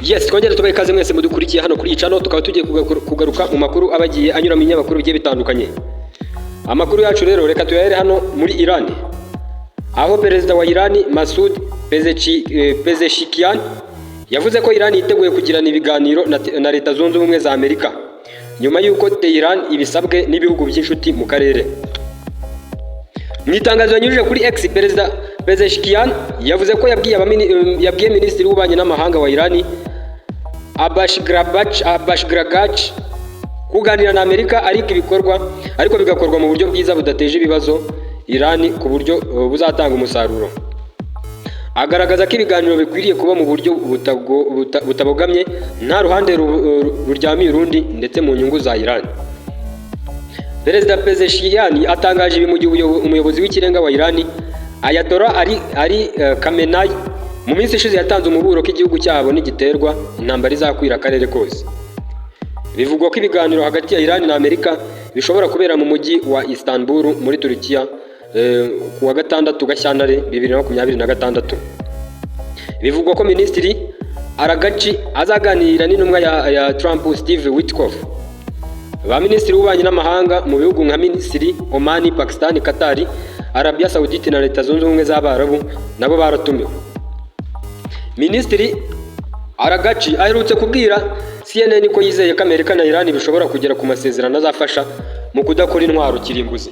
Yes, twongere tubahe ikaze mwese mudukurikiye hano kuri iyi channel. Tukaba tugiye kugaruka mu makuru aba agiye anyura mu binyamakuru bigiye bitandukanye. Amakuru yacu rero reka tuyahere hano muri Iran, aho perezida wa Iran Masoud Pezeshkian yavuze ko Iran yiteguye kugirana ibiganiro na Leta Zunze Ubumwe za Amerika nyuma y'uko Tehran ibisabwe n'ibihugu by'inshuti mu karere. Mu itangazo yanyujije kuri X, Perezida Pezeshkian yavuze ko yabwiye Minisitiri w'Ububanyi n'Amahanga wa Iran Abbas Araghchi kuganira na Amerika, ariko ibikorwa ariko bigakorwa mu buryo bwiza budateje ibibazo Iran, ku buryo buzatanga umusaruro. Agaragaza ko ibiganiro bikwiriye kuba mu buryo butabogamye, nta ruhande ruryamiye urundi, ndetse mu nyungu za Iran. Perezida Pezeshkian atangaje ibi mu gihe umuyobozi w'ikirenga wa Iran Ayatollah Ali Khamenei mu minsi ishize yatanze umuburo ko igihugu cyabo nigiterwa, intambara izakwira akarere kose. Bivugwa ko ibiganiro hagati ya Iran na Amerika bishobora kubera mu mujyi wa Istanbul muri Turukiya ku wa 6 Gashyantare 2026. Bivugwa ko Minisitiri Araghchi azaganira n'intumwa ya Trump Steve Witkoff. Ba minisitiri w'ububanyi n'amahanga mu bihugu nka Misiri, Oman, Pakistan, Qatar, Arabia Saudite na Leta Zunze Ubumwe z'Abarabu nabo baratumiwe. Minisitiri Araghchi aherutse kubwira CNN ko yizeye ko Amerika na Iran bishobora kugera ku masezerano azafasha mu kudakora intwaro kirimbuzi.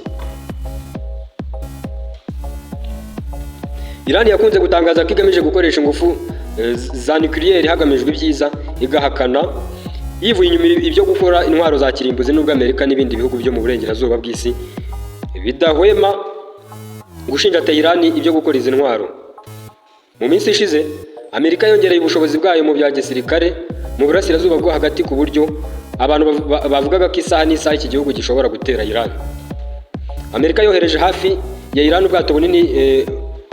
Iran yakunze gutangaza ko igamije gukoresha ingufu za nucléaire hagamijwe ibyiza, igahakana yivuye inyuma ibyo gukora intwaro za kirimbuzi, nubwo Amerika n'ibindi bihugu byo mu burengerazuba bw'isi bidahwema gushinja Tehran ibyo gukora izi ntwaro. Mu minsi ishize Amerika yongereye ubushobozi bwayo mu bya gisirikare mu burasirazuba bwo hagati, ku buryo abantu bavugaga ko isaha n'isaha iki gihugu gishobora gutera Iran. Amerika yohereje hafi ya Iran ubwato bunini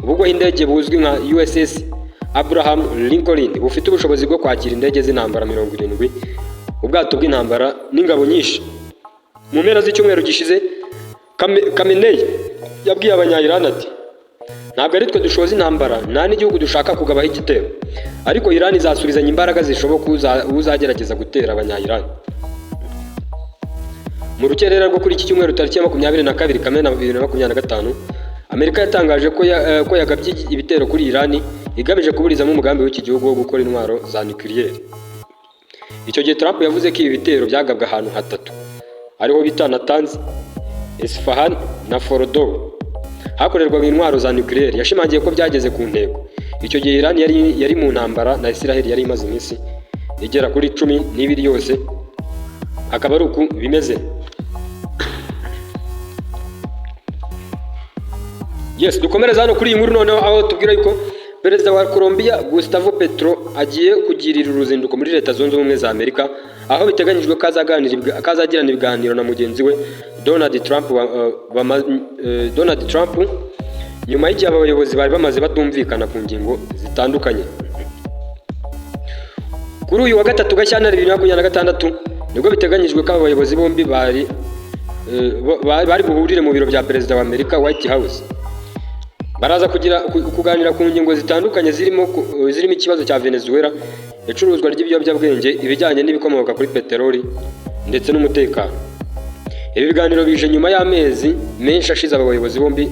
bugwaho indege buzwi nka USS Abraham Lincoln, bufite ubushobozi bwo kwakira indege z'intambara 70, ubwato bw'intambara n'ingabo nyinshi. Mu mpera z'icyumweru gishize Khamenei yabwiye abanya-Iran ati: "Ntabwo ari twe dushoza intambara, nta n'igihugu dushaka kugabaho igitero, ariko Iran izasubizanya imbaraga zishoboka uzagerageza gutera abanya-Iran." Mu rukerera rwo kuri iki cyumweru tariki ya 22 Kamena 2025, Amerika yatangaje ko yagabye ibitero kuri Iran igamije kuburizamo umugambi w'iki gihugu wo gukora intwaro za nucléaire. Icyo gihe Trump yavuze ko ibi bitero byagabwe ahantu hatatu ariho bita Natanz, Isfahan na Fordow, hakorerwaga intwaro za nucléaire. Yashimangiye ko byageze ku ntego. Icyo gihe Iran yari mu ntambara na Israel yari imaze iminsi igera kuri 12 yose. Akaba ari uku bimeze. Yes, dukomereza hano kuri iyi nkuru noneho, aho tubwira yuko perezida wa Colombia Gustavo Petro agiye kugirira uruzinduko muri Leta Zunze Ubumwe za Amerika, aho biteganyijwe ko azagirana ibiganiro na mugenzi we Donald Trump, Donald Trump, nyuma y'igihe aba bayobozi bari bamaze batumvikana ku ngingo zitandukanye. Kuri uyu wa 3 Gashyantare 2026 nibwo biteganyijwe ko aba bayobozi bombi bari buhurire mu biro bya perezida wa Amerika, White House. Baraza kugira kuganira ku ngingo zitandukanye zirimo ikibazo cya Venezuela, icuruzwa ry'ibiyobyabwenge, ibijyanye n'ibikomoka kuri peteroli ndetse n'umutekano. Ibi biganiro bije nyuma y'amezi menshi ashize aba bayobozi bombi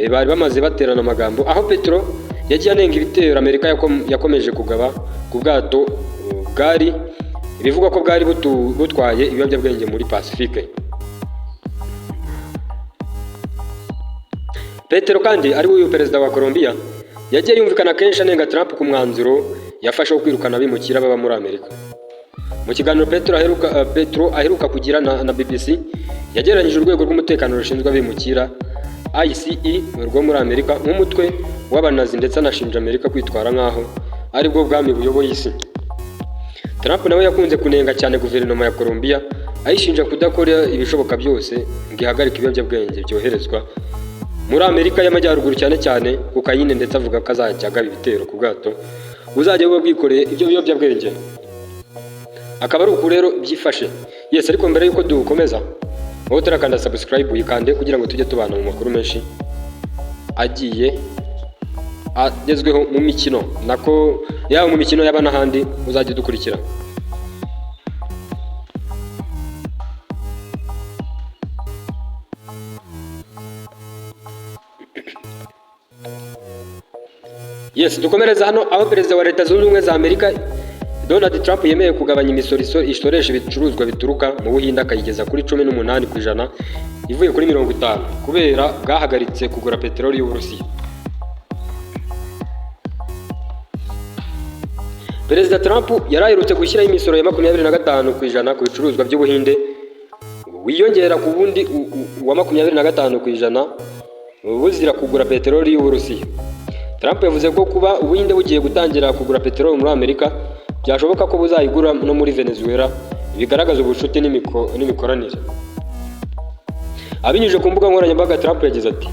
bari bamaze baterana amagambo, aho Petro yagiye anenga ibitero Amerika yakomeje kugaba ku bwato bwari bivugwa ko bwari butwaye ibiyobyabwenge muri Pacifique. Petro kandi ari we uyu perezida wa Colombia yagiye yumvikana kenshi anenga Trump ku mwanzuro yafashe wo kwirukana abimukira baba muri Amerika. Mu kiganiro Petro aheruka kugira na BBC, yagereranyije urwego rw'umutekano rushinzwe abimukira ICE rwo muri Amerika nk'umutwe w'abanazi, ndetse anashinja Amerika kwitwara nk'aho aribwo bwami buyoboye isi. Trump nawe yakunze kunenga cyane guverinoma ya Colombia, ayishinja kudakora ibishoboka byose ngo ihagarike ibiyobyabwenge byoherezwa muri Amerika y'Amajyaruguru, cyane cyane kokayine, ndetse avuga ko azajya agaba ibitero ku bwato buzajya buba bwikoreye ibyo biyobyabwenge. Akaba ari uku rero byifashe. Yes, ariko mbere y'uko dukomeza, wowe utarakanda subscribe uyikande kugira ngo tujye tubana mu makuru menshi agiye Agezweho mu mikino, nako yaba mu mikino, yaba n'ahandi, uzajya udukurikira. Yes, dukomereza hano aho perezida wa Leta Zunze Ubumwe za Amerika Donald Trump yemeye kugabanya imisoro isoresha ibicuruzwa bituruka mu Buhinde, akayigeza kuri 18% ivuye kuri 50, kubera bwahagaritse kugura peteroli y'Uburusiya. Perezida Trump yari aherutse gushyiraho imisoro ya 25% ku bicuruzwa by'Ubuhinde, wiyongera ku wundi wa 25% buzira kugura peteroli y'Uburusiya. Trump yavuze ko kuba Ubuhinde bugiye gutangira kugura peteroli muri Amerika, byashoboka ko buzayigura no muri Venezuela, bigaragaza ubucuti n'imikoranire. Abinyujije ku mbuga nkoranyambaga, Trump yagize ati: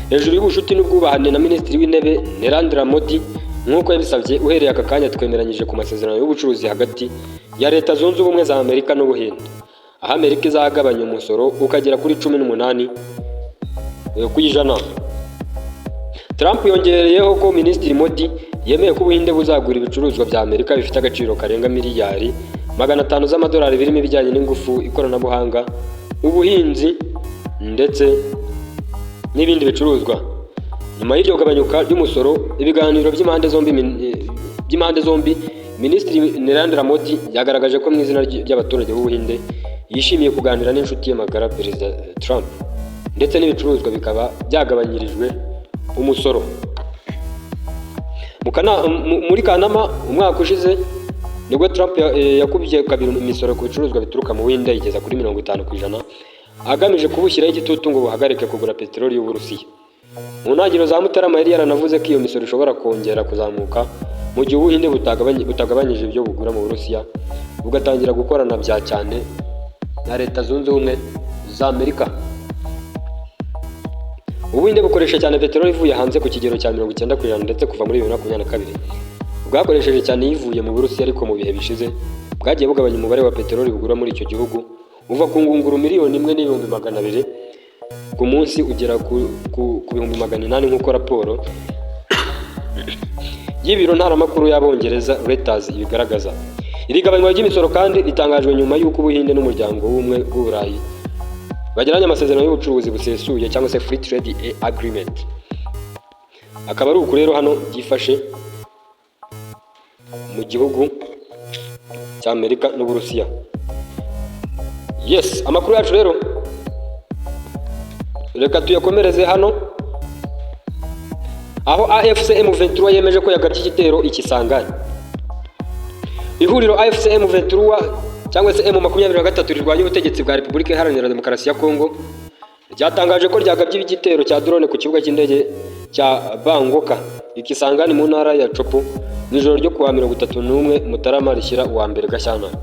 "Hejuru y'ubucuti n'ubwubahane na Minisitiri w'Intebe Narendra Modi nk'uko yabisabye, uhereye aka kanya twemeranyije ku masezerano y'ubucuruzi hagati ya Leta Zunze Ubumwe za Amerika n'Ubuhinde, aho Amerika izagabanya umusoro ukagera kuri 18%." Trump yongereyeho ko Minisitiri Modi yemeye ko Ubuhinde buzagura ibicuruzwa bya Amerika bifite agaciro karenga miliyari 500 z'amadolari, birimo ibijyanye n'ingufu, ikoranabuhanga, ubuhinzi ndetse n'ibindi bicuruzwa. Nyuma y'iryo gabanyuka ry'umusoro, ibiganiro by'impande zombi, Minisitiri Narendra Modi yagaragaje ko mu izina ry'abaturage b'Ubuhinde yishimiye kuganira n'inshuti ye magara Perezida Trump, ndetse n'ibicuruzwa bikaba byagabanyirijwe umusoro. Muri Kanama umwaka ushize nibwo Trump yakubye kabiri imisoro ku bicuruzwa bituruka mu Buhinde, ayigeza kuri 50%, agamije kubushyiraho igitutu ngo buhagarike kugura peteroli y'Uburusiya. Mu ntangiriro za Mutarama yari yaranavuze ko iyo misoro ishobora kongera kuzamuka mu gihe Ubuhinde butagabanyije ibyo bugura mu Burusiya, bugatangira gukorana bya cyane na Leta Zunze Ubumwe za Amerika. Ubuhinde bukoresha cyane peteroli ivuye hanze ku kigero cya 90%, ndetse kuva muri 2022 bwakoresheje cyane ivuye mu Burusiya, ariko mu bihe bishize bwagiye bugabanya umubare wa peteroli bugura muri icyo gihugu, uva ku ngunguru 1,200,000 ku munsi ugera ku 800,000, nk'uko raporo y'ibiro ntaramakuru y'Abongereza Reuters ibigaragaza. Iri gabanywa ry'imisoro kandi ritangajwe nyuma y'uko Ubuhinde n'Umuryango w'Ubumwe bw'Uburayi bagiranye amasezerano y'ubucuruzi busesuye, cyangwa se free trade agreement. Akaba ari uku rero hano byifashe mu gihugu cy'Amerika n'Uburusiya. Yes, amakuru yacu rero reka tuyakomereze hano aho AFC M23 yemeje ko yagabye igitero i Kisangani. Ihuriro AFC M23 cyangwa se M23 rirwanya ubutegetsi bwa Repubulika Iharanira Demokarasi ya Kongo ryatangaje ko ryagabye igitero cya drone ku kibuga cy'indege cya Bangoka i Kisangani mu ntara ya Tshopo mu ijoro ryo kuwa 31 Mutarama rishyira uwa mbere Gashyantare.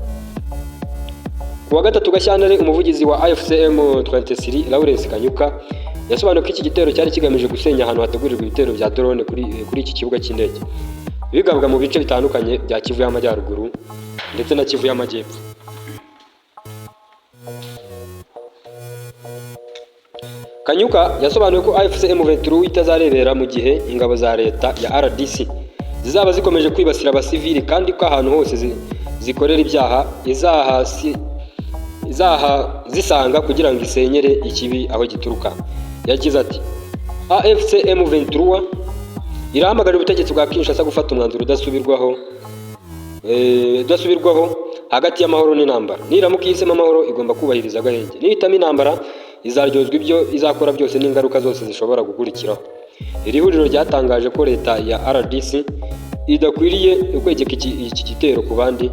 Ku wa gatatu Gashyantare, umuvugizi wa AFC M23 Lawrence Kanyuka yasobanuye ko iki gitero cyari kigamije gusenya ahantu hategurirwa ibitero bya drone kuri iki kibuga cy'indege, bigabwa mu bice bitandukanye bya Kivu y'Amajyaruguru ndetse na Kivu y'Amajyepfo. Kanyuka yasobanuye ko AFC M23 itazarebera mu gihe ingabo za leta ya RDC zizaba zikomeje kwibasira abasivili, kandi ko ahantu hose zikorera ibyaha izaha zisanga kugira ngo isenyere ikibi aho gituruka. Yagize ati: "AFC M23 irahamagarira ubutegetsi bwa Kinshasa gufata umwanzuro udasubirwaho hagati y'amahoro n'intambara. Niramuka ihisemo amahoro, igomba kubahiriza agahenge. Nihitamo intambara, izaryozwa ibyo izakora byose n'ingaruka zose zishobora gukurikiraho." Iri huriro ryatangaje ko leta ya RDC idakwiriye kwegeka iki gitero ku bandi,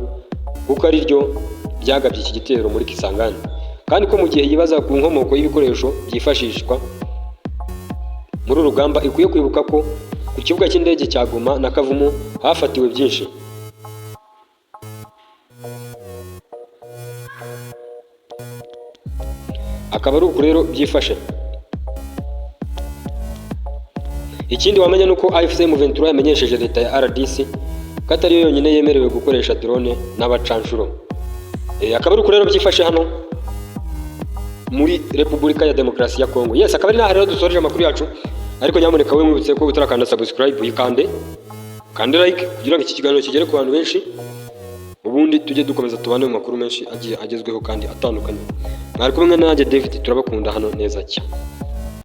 kuko ari ryo ryagabye iki gitero muri Kisangani, kandi ko mu gihe yibaza ku nkomoko y'ibikoresho byifashishwa muri uru rugamba, ikwiye kwibuka ko ku kibuga cy'indege cya Goma na Kavumu hafatiwe byinshi. Akaba ari uku rero byifashe. Ikindi wamenya ni uko AFC M23 yamenyesheje leta ya RDC ko atari yo yonyine yemerewe gukoresha drone n'abacanshuro. Akaba ari uku rero byifashe hano muri Repubulika ya Demokarasi ya Kongo. Yes, akaba ari naha rero dusoreje amakuru yacu. Ariko nyamuneka we mwibutse ko utarakanda subscribe, uyikande, kande like kugira ngo iki kiganiro kigere ku bantu benshi, ubundi tujye dukomeza tubane mu makuru menshi agiye agezweho kandi atandukanye. Mwari kumwe nanjye David, turabakunda hano neza cyane.